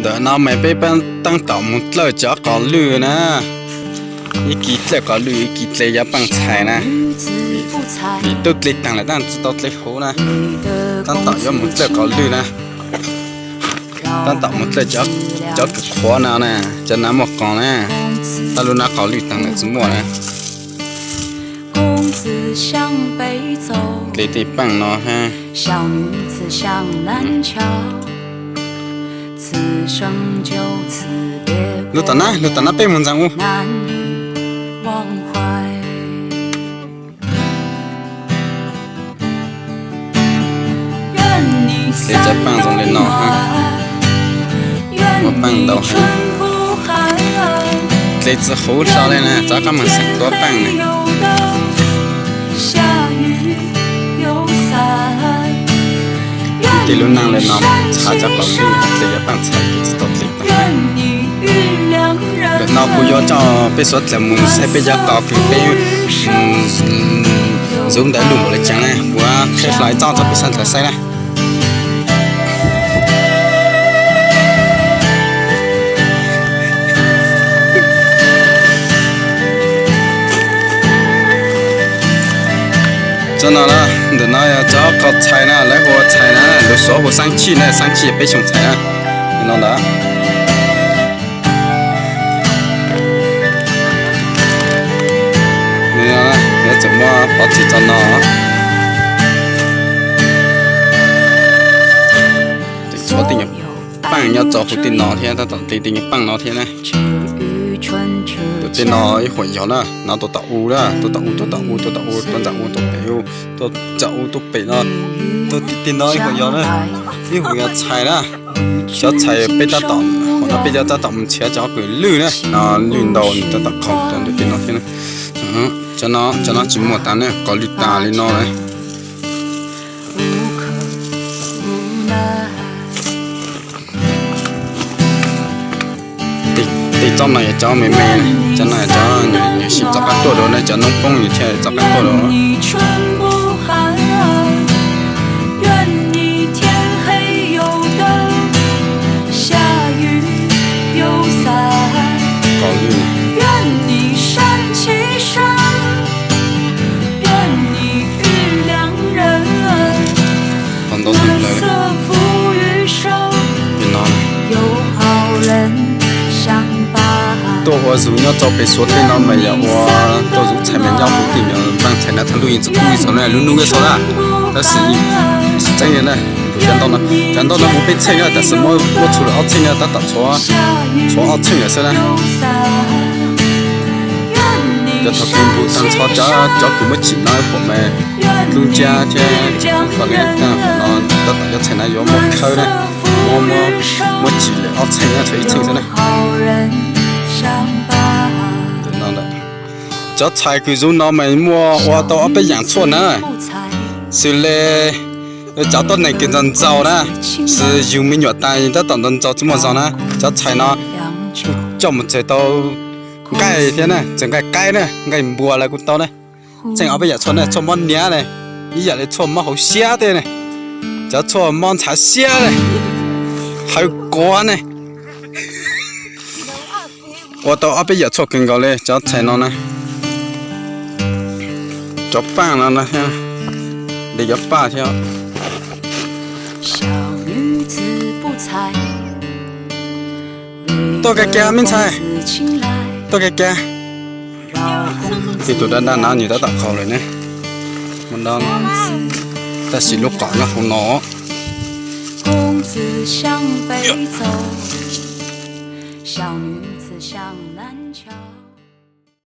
Ntawm no mas peb tab tom mus dlawj cov qos lwj na. Ib kis dlawj qos lwj, ib kis dle cov paaj txhais na. Vim tub dle taag lawm tab tsi tau dle huv na. Tab tom yuav mus dlawj qos lwj na. Tab tom mus dlawj cov kws qhuav no na, cov nav muaj qos na. Tab lub nav qos lwj taag lawm tsi muaj na. Dle tej paaj no hab. Lug tom na, lug tom na peb mus ntxeev ub. Dle cov paaj zoo le no hab. Muaj paaj ntau heev. Dle tsi huv so le na, rov qab moog xeem tuav paaj na. Tej lub neej le no txhav cov qos lwj, dle cov paaj txhais kws tsi tau dle paaj. Ntawm no kuv yuav coj peb suav dlawg mus saib peb cov qos kws peb zuv ntawd luj npaum le caag na, kuv qheb hlo ib txoj rau peb suav dlawg saib na. Tso no na, ntawm no yog cov qos txhais na, lawv hu ua txhais na, lawv suav hu xaab chij na, xaab chij peb xyoo txhais na. No ntawd, yuav tsum muab pov txhais tso no. Tseem tshuav tej nyuag paaj nyob rau huv tej no thiab, tab tom dle tej nyuag paaj no thiab na. Tus tej no ib huam yog na, no tuaj tom u na, tuaj tom u, tuaj tom u, tuaj tom u, tuaj nram u, tuaj pem u, tuaj nram u, tuaj pem no. Tuaj tej no ib huam yog na, ib huam yog txhais na. Cov txhais peb tab tom, huam no peb cov tab tom mus nrhiav cov kws lwj na, no lwj ntau nws tab tom khoom rau ntawm tej no thiab na. Cov no tsis muaj tas na, qos lwj tas li no na. Tej tsob no yog cov me me, cov no yog cov nyuam sij txoj qab tuaj rau na, cov noob poob nws thiaj txoj qab tuaj rau. Qos lwj. Qos ntau tshaj plaws. Tej no tuaj ua zug nyob rau pem Suav tej no mas yog ua tuaj zov txhais mas nyob huv tej nyuag npaaj txhais na, thaum lub yeej txawj kub ib txhis na, lub nub ib txhis na, tab sis yeej tsis tseeb li na. Cov ntau no, cov ntau no mus peb txheej na, tab sis muab muab txhua lawm ob txheej na, tab tom tshuav, tshuav ob txheej lawm xwb na. Cov thaum kuv npus tag nrho cov, cov kws muab tsim no huam mas dlub ntsab thiab tsis kub kho li na, no tab tom cov txhais na yuav muab khawb na, muab, muab tsim lawm ob txheej na, tshuav ib txheej xwb na. Cov txhais kws zov no mas muaj ua tau ob peb yaam tshuaj na, xws le cov tuab neeg kws ntxaus ntxaus na, xws yug me nyuam tas tab tom ntxaus ntxaus tsis muaj zog na, cov txhais no coj mus txawm tau nqaij thiab na, txawm nqaij qaib na, nqaij npua lawv kuj tau na. Txheej ob peb yaam tshuaj na, tshuaj mob niab na, ib yam li tshuaj mob hauv siab tej na, cov tshuaj mob ntshav siab na, hawv kuav na. Ua tau ob peb yaam tshuaj kawg nkaus li cov txhais no na. Cov paaj no na, de cov paaj thiab. Tuaj kiag kiag me ntxhais, tuaj kiag kiag. Tej tus dab dab nav nwg tab tom qaug lawm ne. Tab sis lub qos nyob hauv no.